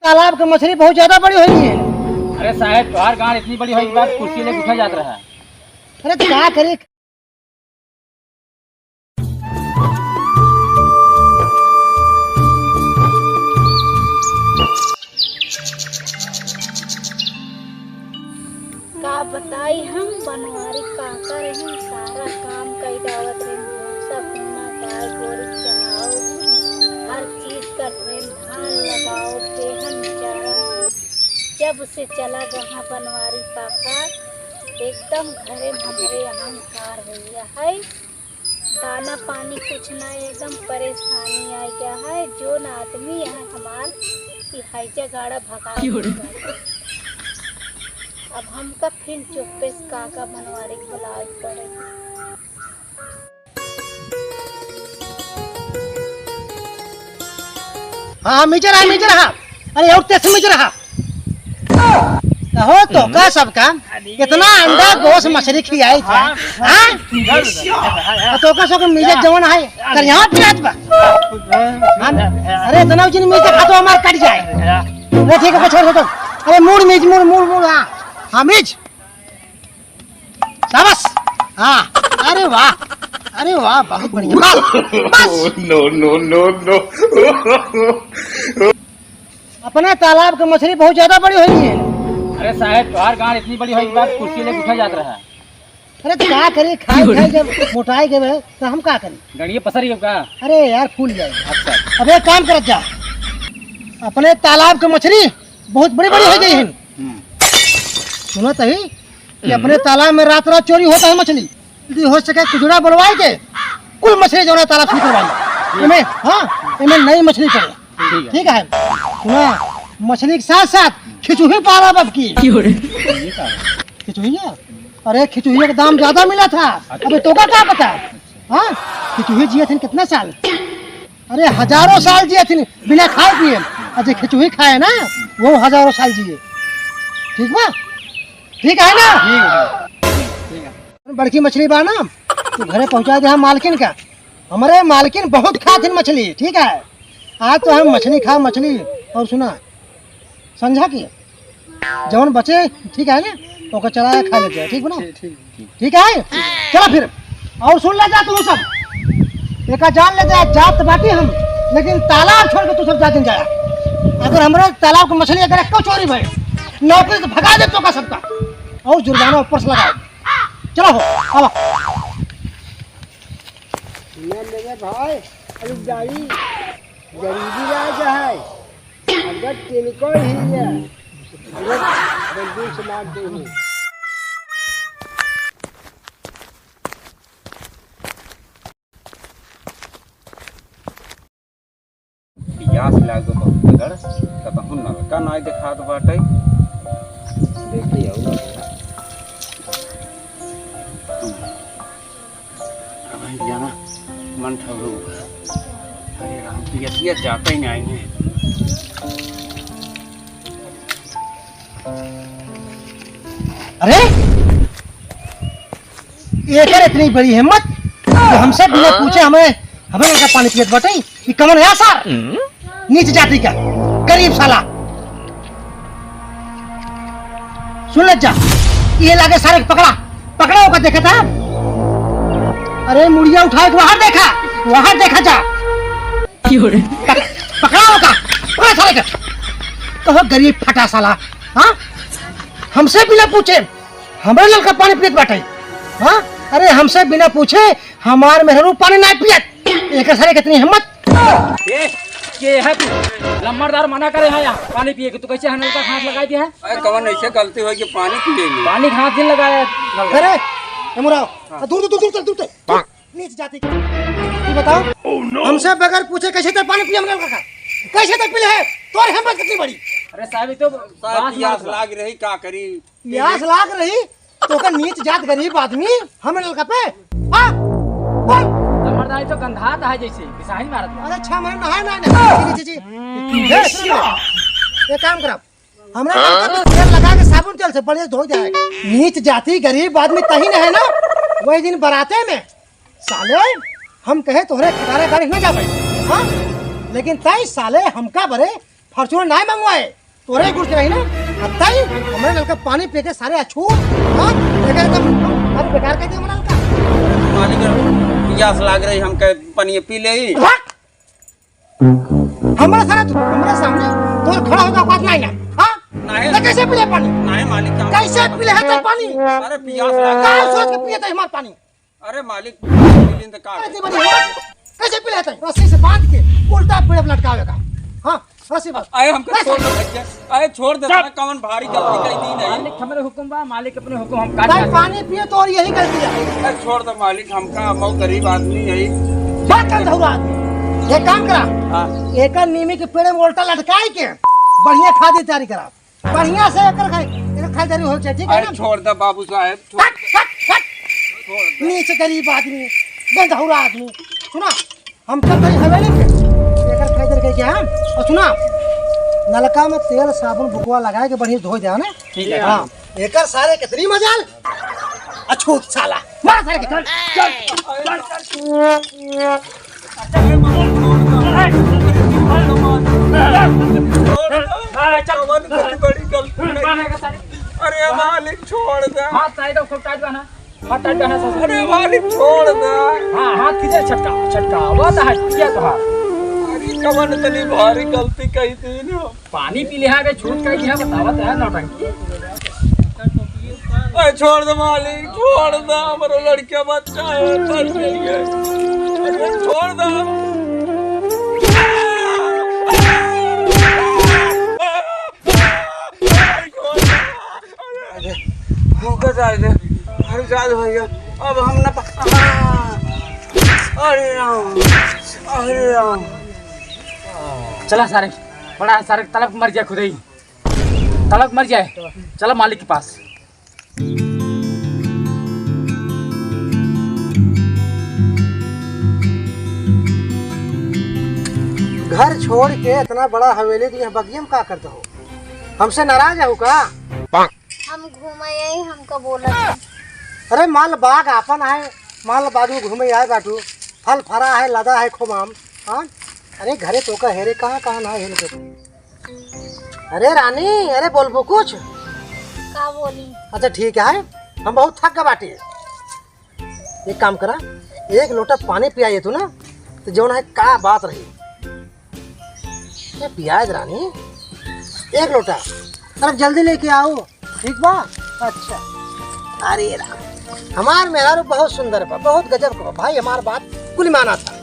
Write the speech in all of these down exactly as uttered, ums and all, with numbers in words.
तालाब के मछली बहुत ज्यादा बड़ी होई है। अरे साहेब, तोहार गांड इतनी बड़ी होई, एक बार कुर्सी लेके उठा जात रहा। अरे तो का करी? का बताई हम, बनवारी काका रहिन, सारा काम कई डावत रहिन, भूसा भूना, गाय गोरू चराओ, हर चीज करत रहिन, धान लगाओ, बेहन चारा। जब से चला गवा बनवारी काका, एकदम घरे में हमरे अहंकार हो गया है। दाना पानी कुछ ना, एकदम परेशानी आ गया है। जोन आदमी है हमार, ई हैजा गाड़ा भगा देता है। अब हमका फिर चुप्पे से काका बनवारी के बुलावे के पड़े। हाँ, हाँ, मीजे रहा, मीजे रहा। अरे, और तेज से मीजे रहा। कहो तो का सबका, इतना अंडा गोस मछली खियाई था, हाँ? तो का सबका मीजे जवन है, कर यहाँ पिरात बा। हाँ? अरे, इतना उचिन मीजे खा तो हमार कट जाए। अरे, ठीक है, छोड़ दो। अरे, मूड़ मीज, मूड़, मूड़, मूड़, हाँ। हाँ, मीज। शाबाश। हाँ, अरे वाह, अरे वाह, बहुत बढ़िया। बस, बस। No, no, no, no। अपने तालाब के मछली बहुत ज्यादा बड़ी होई है। अरे साहेब, तोहार गांड इतनी बड़ी होई, एक बार कुर्सी लेके उठा जात रहा। अरे तो का करी, खाए खाए जब मोटाए गए हैं, तो हम का करी? गड़िए पसर गए का? अरे यार, फूल जाए। अच्छा। अब एक काम करत जा, अपने तालाब के मछली बहुत बड़ी बड़ी हो गई है। हम्म। सुनत ही कि अपने तालाब में रात रात चोरी होता है मछली, यदि हो सके कुजड़ा बोलवाई के कुल मछली जो है तालाब से निकलवाई। इमे, हाँ, इमे नई मछली पड़े। ठीक है। ठीक है, सुना, मछली के साथ साथ खिचुही पाला बब की। खिचुही है? अरे खिचुही का दाम ज्यादा मिला था। अबे तोका का पता? हाँ, खिचुही जिए थे कितना साल? अरे हजारों साल जिए थे बिना खाए पिए। और जे खिचुही खाए ना, वो हजारों साल जिए। ठीक बा? ठीक है ना? ठीक है। बड़की मछली बा ना, तू घरे पहुँचा दे हम मालकिन का। हमरे मालकिन बहुत खातिन मछली, ठीक है? आज तो हम मछली खा मछली। और सुना, समझा कि जवन बचे, ठीक है ना, ओकर चला के खा लेते हैं, ठीक बा ना? ठीक, ठीक। ठीक है, चला फिर। और सुन ले जा तू सब, एका जान ले जा, जात बाटी हम, लेकिन तालाब छोड़ के तू सब जा दिन जाया। अगर हमरे तालाब के मछली अगर एको चोरी भई, नौकरी से भगा दे तोका सबका, और जुर्माना ऊपर से लगाओ। चलो हो, आवा। सुन ले रे भाई, अरे गाड़ी गरीबी राज है। अगर तिनको ही है, अगर बंदूक से मार दे ही। प्यास लागो बहुत तगड़, कतहूँ नलका नाय देखात बाटे। देखी आऊ। अबे जाना मन ठहरो। अरे राम, पियसिया जाता ही नहीं है। अरे, एकर इतनी बड़ी हिम्मत कि हमसे बिना पूछे हमें, हमें इनका पानी पियत बाटे। ई कमन है सार? नीच जाति का, गरीब साला। सुन ले जा, ये लागे सारे के पकड़ा, पकड़ा ओका देखा था। अरे मुड़िया उठाए के वहां देखा, वहां देखा जा। पक-, पकड़ा ओका, पकड़ा सारे के। कहो गरीब फटा साला, हाँ? हमसे बिना पूछे हमरे नल का पानी पियत बाटे, हाँ? अरे हमसे बिना पूछे हमार मेहरू पानी ना पियत। एकर सारे कितनी हिम्मत। ए, के है तू? लम्बरदार मना करे है यहाँ पानी पिए के, तू कैसे नल का घाट लगा दिया है? अरे कवन ऐसे गलती होई कि पानी पिए में? पानी घाट दिन लगाया है नल का। अरे, ए मुराव, हाँ। दूर, दूर, दूर, दूर, दूर, दूर। नीच जाति के। तू बताओ, हमसे बगैर पूछे कैसे तक पानी पिए हमरे नल का? कैसे तक पी ले है? तोर हिम्मत कितनी बड़ी? अरे साहब, ये तो साहब, बात प्यास मारत बा। लाग रही, का करी? प्यास लाग रही? तो का नीच जात गरीब आदमी हमरे नलका पे? हाँ? बोल। लम्बरदार तो गंधात है जैसे, बिसाही मारत बा। अरे अच्छा, हमरे नहाए ना, ना। जी, जी, जी। हम्म। ए, सुन लो। एक काम करब। हमरा नलका पे तेल लगा के साबुन तेल से बढ़िया धो जाए। नीच जाति गरीब आदमी तही न है ना, वही दिन बराते में साले हम कहे तोहरे खटारा गाड़ी न जावे, हाँ? लेकिन तई साले हमका बरे Fortuner नाहीं मंगवाए, तोरे गुड़ से रही ना। अब ताई, हमरे नलका पानी पी के सारे अछूत, हाँ, देखा एकदम, अब बेकार कर दिया हमरे नलका। मालिक, पियास लाग रही, हमके पानी पी ले। हट! हमरा सारा, हमरा सामने तोर खड़ा होगा बात नहीं है, हाँ? नहीं। तो कैसे पी ले पानी? नहीं मालिक, हम कैसे पी ले है तो पानी? अरे पियास लाग का रही। सोच के पिए तो हमार पानी? अरे मालिक, पी लें तो का? अरे, कैसे पी ले है तो? रस्सी से बांध के उल्टा पेड़ पे लटकावेगा। हाँ, रस्सी बांध। अरे हमको रस्सी। छोड़ दे भैया। अरे छोड़ दे, चुप। तूने कौन भारी गलती कही दी नहीं? मालिक हमरे हुक्म बा, मालिक अपने हुक्म हम काट भाई, काट पानी पिए तो और यही गलती है। अरे छोड़ दे मालिक, हमका, हम बहुत गरीब आदमी है। बात कर दौड़ा आदमी। एक काम करा। हाँ। एकर नीमी के पेड़ में उल्टा लटकाई के बढ़िया खादी तैयारी करा। बढ़िया से एकर खाई, एकर खाई तैयारी हो जाए, ठीक है अरे ना? छोड़ दे बाबू साहब, छोड़ हट, दे। हट, हट। छोड़ दे। नीच गरीब आदमी, गंधौरा आदमी। सुना, हम चल रही हवेली पे, एकर खाई तैयारी करके हम। और सुना, नलका में तेल साबुन बुकवा लगाए के बढ़िया धोई दे ना। ठीक है। हाँ, एकर सारे कितनी मजाल। अछूत साला, मार सारे के, चल, चल, चल, चल। अरे मालिक, छोड़ दे। अरे मालिक, छोड़ दे। हाथ टाइट हो, खूब टाइट बांधा। हाथ टाइट बांधा, ससुर। अरे मालिक, छोड़ दे। हाँ, हाथ खींचे, छटका, छटका। वो तो है, ये तो है। अरे कवन इतनी भारी गलती कही थी ना। पानी पी लिहा के छूट कही है, बतावत है नौटंकी। अरे छोड़ दे मालिक, छोड़ दे, हमारा लड़का बच्चा है, फंस गई है। अरे छोड़ दे। अरे हमका जाए दे, अरे जाए दे भैया, अब हम ना प-, अरे राम, अरे राम। चला सारे, बड़ा सारे तलब मर जाए खुदे ही। तलब मर जाए। चलो मालिक के पास। घर छोड़ के इतना बड़ा हवेली के यहाँ बगिया में का करते हो? हमसे नाराज हो का? हम घूमे आई, हमका बोला था। अरे माल बाग आपन है, माल बाग में घूमे आए बाटू, फल फरा है, लदा है खूब आम। हाँ? अरे घरे तो का हेरे, कहाँ कहाँ ना हेरे के। अरे रानी, अरे बोलबो कुछ? का बोली? अच्छा ठीक है, हम बहुत थक गए बाटे। एक काम करा, एक लोटा पानी पियाए तू ना, तो जौन है का बात रही। ये पियाए दे रानी, एक लोटा। अरे जल्दी लेके आओ, ठीक बा? अच्छा। अरे राम, हमार मेहरारू बहुत सुंदर बा, बहुत गजब का बा भाई, हमार बात कुल माना था।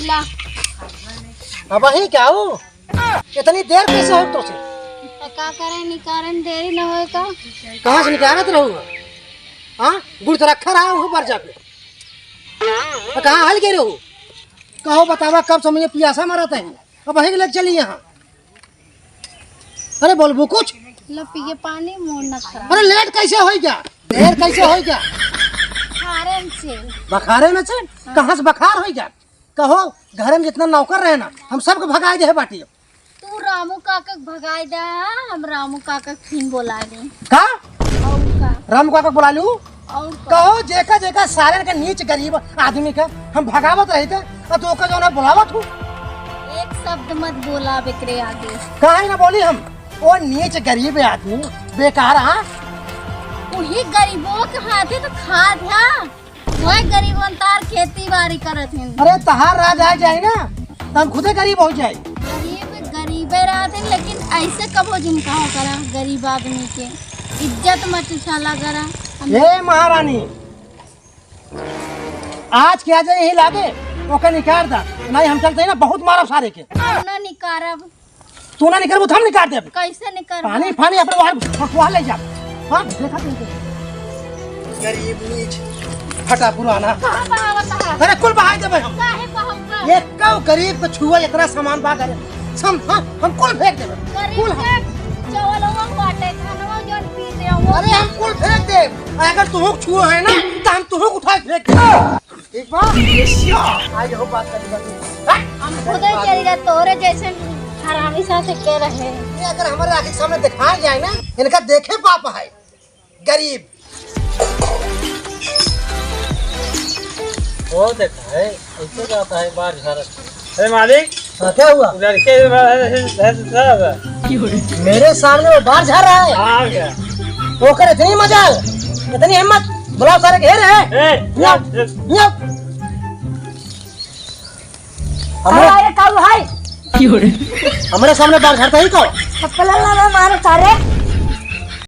ला। अब वही क्या हो? इतनी देर कैसे हो तोसे? तो का करे, निकारे में देरी न होए का? कहाँ से निकारत रहू? हाँ, गुड़ तो रखा रहा हूँ ऊपर जाके। तो कहाँ हल के रहू? कहो बतावा, कब समझे पियासा मरत है, अब वही लेके चली यहाँ। अरे बोलबू कुछ? लो पिए पानी, मूड न खराब। अरे लेट कैसे होई क्या? देर कैसे होई क्या? बुखारे से। बुखारे में से? हाँ। कहाँ से बुखार होई क्या? कहो, घर में जितना नौकर रहे ना, हम सबके भगाए दे बाटी। तू रामू काका के भगाए दे, हम रामू काका के फिन बोलाए दे। का? और का? रामू काका के बोला लू? और का? कहो, जेका जेका सारे के नीच गरीब आदमी के हम भगावत रही थे, और तू ओकर जौन है बुलावत हूँ। एक शब्द मत बोला बेकरे आगे। काहे ना बोली हम? वो नीच गरीब आदमी, बेकार, हाँ? वही गरीबों के हाथे तो खाद है। वही गरीबन तार खेती बाड़ी करत हैं। अरे तहार राज आ जाए ना, तो हम खुदे गरीब हो जाए। गरीब गरीबे रहत हैं, लेकिन ऐसे कबो जिन कहा करा, गरीब आदमी के इज्जत मत उछाला करा। हम ए महारानी, आज के आज यही लागे, ओके निकाल दा, नहीं हम चलते हैं ना, बहुत मारब सारे के। ना निकारब। तू ना निकलबू, तो हम निकाल देब। कैसे निकलबू? पानी, पानी अपने वहाँ, वहाँ ले जा। हाँ, देखा तुमको। गरीब नीच, फटा पुराना। कहाँ बहावत है? अरे कुल बहाई देबे हम। काहे बहाऊंगा? एक कौ गरीब को छुआ इतना सामान बा करे। हम, हाँ, हम कुल फेंक देबे। गरीब कुल हम। के चावलवा बाटे, धनवा जौन पी दे वो। अरे हम कुल फेंक देब। अगर तुहूँ छुआ है ना, तो हम तुहूँ उठा के फेंक देब। ठीक बा? आई हो बात करी बात। हट! हम खुदे चल गए तोरे जैसे हरामी साथे के रहे। ये अगर हमारे आँखी के सामने दिखाए जाए ना, इनका देखे पाप है। गरीब। वो देखा है, ऐसे जाता है बार झार। अरे मालिक, हाँ, क्या हुआ? उधर के है, है, है, है, है। मेरे सामने वो बार झार रहा है। हाँ, क्या? ओकर इतनी मजाल, इतनी हिम्मत, बुलाओ सारे के। ए, ए, यहाँ, ए, ए। यहाँ। हमरे अरे, काऊ है? हमरे सामने बार झारता ही का? चप्पल ना मारो सारे।